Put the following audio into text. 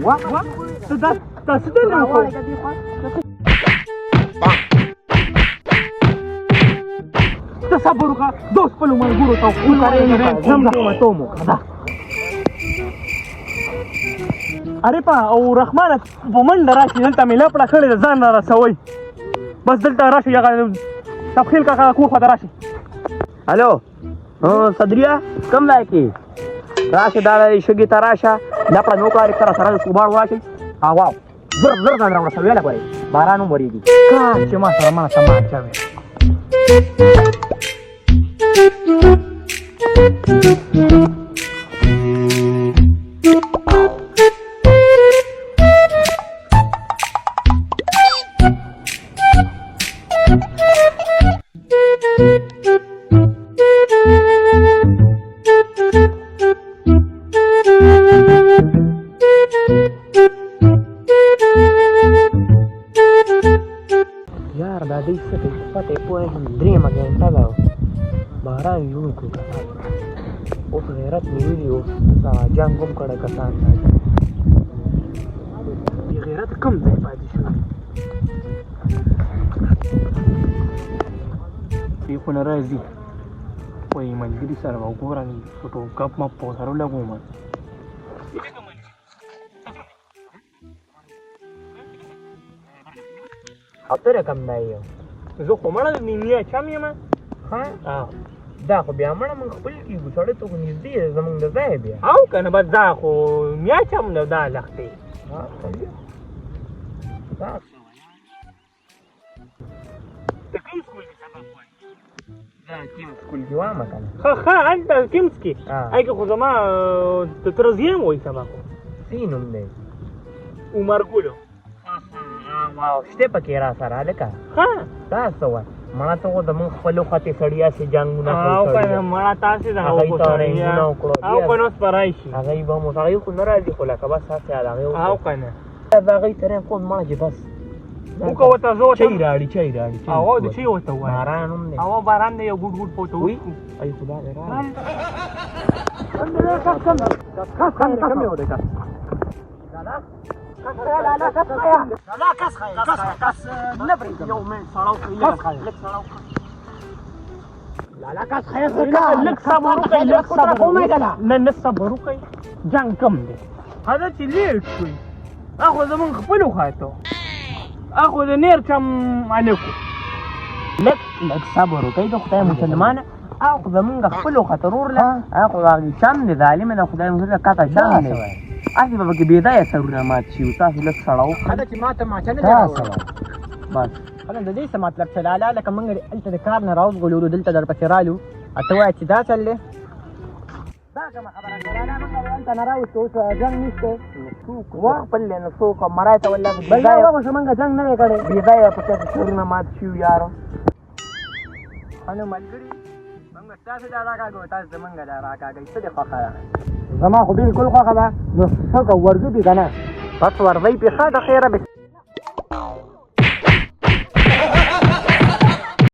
وا ته دا تاسو ته نه وکړو. ته صبر وکړه، دوست خپلو ملګرو ته وکړه. ارې په او رحمانه په منډه راشي، دلته مې لپړه کړې ده، ځان را رسوئ. بس دلته راشي، هغه تفخیل کاکا کور خواته راشي. الو صدریه، کوم ځای کې؟ راشه، دا شګې ته راشه، لپړه مې وکړه، سره سره کوباړ راشئ. واو، زر زر ځان راورسوي، لګورئ باران هم ورېږي. کاش چې ما سره ما تمانچه وی. یار دا دی څه کوي؟ پته یې پوه شم، درېیمه ګنټه ده، باران جوړ کړو. کسان اوس غیرت نیولي، اوس جنګ هم کړی. کسان بې غیرت کوم ځای پاتې شو؟ دې خو نه راځي. وایي ملګري سره به وګوره، فوټو کپ مپ په سره ولګوم. او ته کوم ځای یې؟ زه خو مړه نیمیا چم یم. ها، دا خو بیا مړه موږ خپل کېږو، سړی ته خو نږدې دی زموږ د ځای بیا. او که نه، بس دا خو میا چم ده، دا لښتې. ته کوم سکول کې سبق وایې؟ زه کوم سکول کې وامه که نه؟ ښه ښه، هلته کیمس کې هغې کې خو زما د تره زوی هم وایي سبق. څه نوم دی؟ عمر ګلو. واو، شته پکې را سره هلکه. ښه، دا څه وایې مړه؟ ته خو زموږ خپلو خطې سړي هسې جنګونه. او که نه مړه، تاسې د هغوی ته رنګونه وکړو. او که نه، اوس به راشي. هغوی به هم، هغوی خو نه راځي، خو لکه بس هسې هغوی. او که نه، د هغوی ترې کوم مړه چې بس وکړه ورته، زه ورته چای راړي، چای راړي. او د چای ورته ووایه. باران هم دی. او باران دی، یو ګوټ ګوټ پورته. وي ای خدای دې راړي. لږ صبر وکړئ، لږ صبر. نه نه، صبر وکړئ، جنګ کم دی. هغه چې لیټ شوي، هغه زمونږ خپلو خاطو، هغه د نیر چم هلکو. لږ لږ صبر وکړئ د خدای مسلمانه، هغه خو زمونږ خپلو خطرور له هغه خو هغې چم دی، ظالمه د خدای مسلمانه کته چم دی، هسې به پکې بې ځایه سرونه مات شي. تاسو لږ سړه وکړئ. چې ما ته ماچه نه بس. خلک د دې څه مطلب چې لالا لکه موږ هلته د کار نه راوځغلولو، دلته درپسې رالو، ته وایې چې دا چل دی؟ دا کومه خبره ده لالا؟ موږ هلته نه راوستو، اوس جنګ نشته. څوک خپل دی نو څوک مرای ته والله. بې ځایه خو موږ جنګ نه دی کړی. بې ځایه پکې سرونه مات شي یار. ښه نو ملګري، موږ ستاسو دا راکاږو، تاسو زمونږ دا راکاږئ، څه دې خوښه ده؟ زما خو بالکل خوښه ده، نو څه کوو، ورځو پې که نه؟ بس ورځئ پې. ښه د خیره.